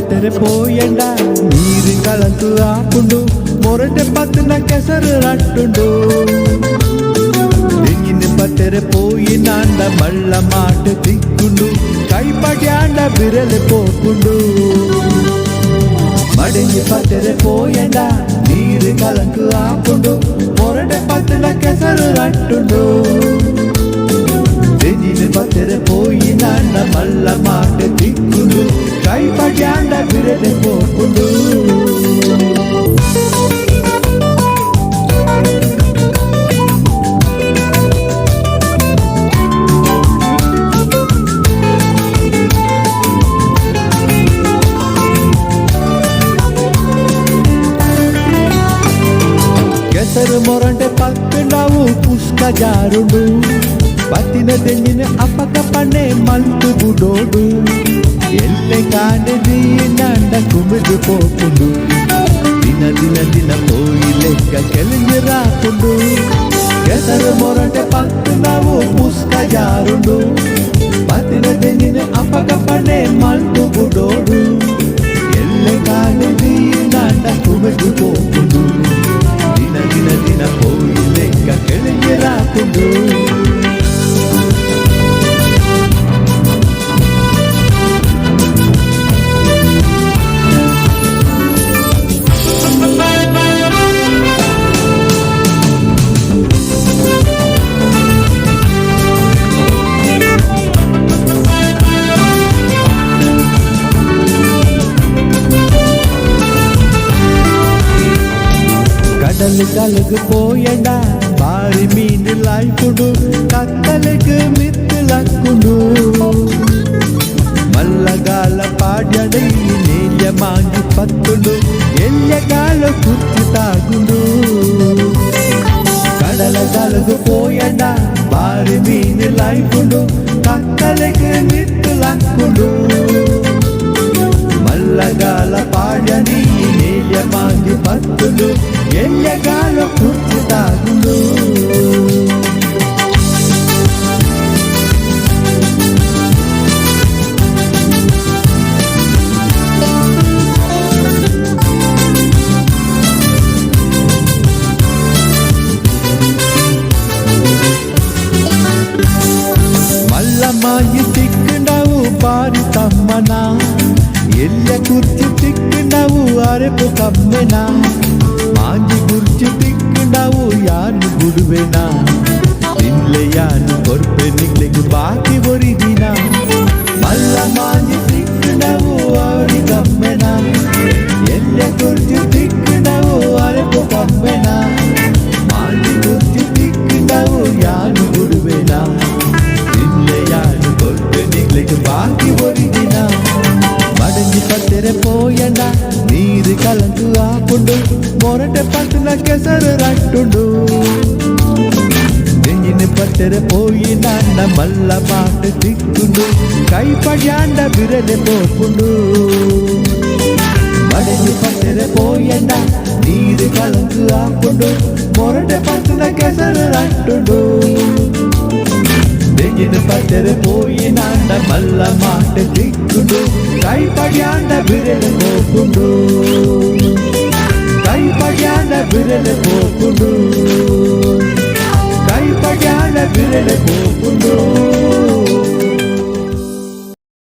ಪತ್ತೆರೆ ಪೋಯಂಡ ನೀರು ಕಲಂಕು ಆಪುಂಡು ಮೊರಟೆ ಪತ್ತನ ಕೆಸರು ರಟ್ಟುಂಡು ತೆಂಗಿನ ಪತ್ತೆರೆ ಪೋಯಿನಾಂಡ ಮಳ್ಳ ಮಾಟ ತಿಕ್ಕುಂಡು ಕೈಪಡ್ಯಾಂಡ ಬಿರಲೆ ಪೋಪುಂಡು ಮಡಂಗಿ ಪತ್ತೆರೆ ಪೋಯಂಡ ನೀರು ಕಲಂಕು ಆಪುಂಡು ಮೊರಟೆ ಪತ್ತನ ಕೆಸರು ರಟ್ಟುಂಡು ತೆಂಗಿನ ಪತ್ತೆರೆ ಪೋಯಿನಾಂಡ ಮಳ್ಳ ಮಾಟ ತಿಕ್ಕುಂಡು ಕೈಪಡ್ಯಾಂಡ ಬಿರಲೆ ಪೋಪುಂಡು. ಕೆಸರು ಮೊರಂಟೆ ಪಕ್ಕಂಡವು ಪುಷ್ಕ ಜಾರುಂಡು ಪತ್ತಿನ ತೆಂಗಿನ ಅಪಕ ಪಣ್ಣೆ ಮಲ್ತು ಬುಡೋಡು ಎಲ್ಲೆ ಕಾಣೆ ದೀನಾಂಡ ಕುಮಿದು ಪೋಪುಂಡು ದಿನ ದಿನ ದಿನ ಪೋಯಿ ಲೆಕ್ಕ ಕೆಲಿಂಜಿ ರಾಪುಂಡು. ಕೆಸರು ಮೊರಂಟೆ ಪಕ್ಕಂಡವು ಪುಷ್ಕ ಜಾರುಂಡು ಪತ್ತಿನ ತೆಂಗಿನ ಅಪಕ ಪಣ್ಣೆ ಮಲ್ತು ಬುಡೋಡು ಎಲ್ಲೆ ಕಾಣೆ ದೀನಾಂಡ ಕುಮಿದು ಪೋಪುಂಡು ದಿನ ದಿನ ದಿನ ಪೋಯಿ ಲೆಕ್ಕ ಕೆಳಗೆ ರಾಪುಂಡು. ಕಡಲು ಕಲಗು ಪೋಯಂಡ ಬಾರಿ ಮೀನು ಲಾಯ್ಪುಂಡು ಕತ್ತಲೆಗ್ ಮಿತ್ತು ಲಕ್ಕುಂಡು ಮಲ್ಲಗಾಲ ಪಾಡ್ಯಡೈ ನೇಲ್ಯ ಮಾಂಗಿ ಪತ್ತುಂಡು ಎಲ್ಯಗಾಲ ಕುರ್ಚಿ ತಾಗುಂಡು. ಕಡಲ ಕಲಗು ಪೋಯಂಡ ಬಾರಿ ಮೀನು ಲಾಯ್ಪುಂಡು ಕತ್ತಲೆಗ್ ಮಿತ್ತು ಲಕ್ಕುಂಡು ಮಲ್ಲಗಾಲ ಪಾಡ್ಯನಿ ನೇಲ್ಯ ಮಾಂಗಿ ಪತ್ತುಂಡು ಎಲ್ಯಗಾಲ ಕುರ್ಚಿ ತಾಗುಂಡು. ಮಲ್ಲ ಮಾಂಜಿ ತಿಕ್ಕಂಡವು ಬಾರಿ ತಮ್ಮನ ಎಲ್ಯ ಕುರ್ಚಿ ತಿಕ್ಕಂಡವು ಅರೆಪು ಕಮ್ಮೆನ ಮಾಂಜಿ ಕುರ್ಚಿ ತಿಕ್ಕಂಡವು ಯಾನು ಗುಡುವೆನ ತಿನ್ಲೆ ಯಾನು ಕೊರ್ಪೆ ನಿಗ್ಲೆಗ್ ಬಾಕಿ ಒರಿದಿನ. ಮಲ್ಲ ಮಾಂಜಿ ತಿಕ್ಕಂಡವು ಅವರಿ ಕಮ್ಮೆನ ಎಲ್ಯ ಕುರ್ಚಿ ತಿಕ್ಕಂಡವು ಅರೆಪು ಕಮ್ಮೆನ ಮಾಂಜಿ ಕುರ್ಚಿ ತಿಕ್ಕಂಡವು ಯಾನು ಗುಡುವೆನ ತಿನ್ಲೆ ಯಾನು ಕೊರ್ಪೆ ನಿಗ್ಲೆಗ್ ಬಾಕಿ ಒರಿದಿನ. ಮಡಂಗಿ ಪತ್ತೆರೆ ಪೋಯಂಡ ನೀರು ಕಲಂಕು ಆಪುಂಡು ಮೊರಟೆ ಪತ್ತನ ಕೆಸರು ರಟ್ಟುಂಡು ತೆಂಗಿನ ಪತ್ತೆರೆ ಪೋಯಿನಾಂಡ ಮಲ್ಲ ಮಾಟ ತಿಕ್ಕುಂಡು ಕೈಪಡ್ಯಾಂಡ ಬಿರಲೆ ಪೋಪುಂಡು. ಮಡಂಗಿ ಪತ್ತೆರೆ ಪೋಯಂಡ ನೀರು ಕಲಂಕು ಆಪುಂಡು ಮೊರಟೆ ಪತ್ತನ ಕೆಸರು ರಟ್ಟುಂಡು ತೆಂಗಿನ ಪತ್ತೆರೆ ಪೋಯಿನಾಂಡ ಮಲ್ಲ ಮಾಟ ತಿಕ್ಕುಂಡು ಕೈಪಡ್ಯಾಂಡ ಬಿರಲೆ ಪೋಪುಂಡು ಕೈಪಡ್ಯಾಂಡ ಬಿರಲೆ ಪೋಪುಂಡು.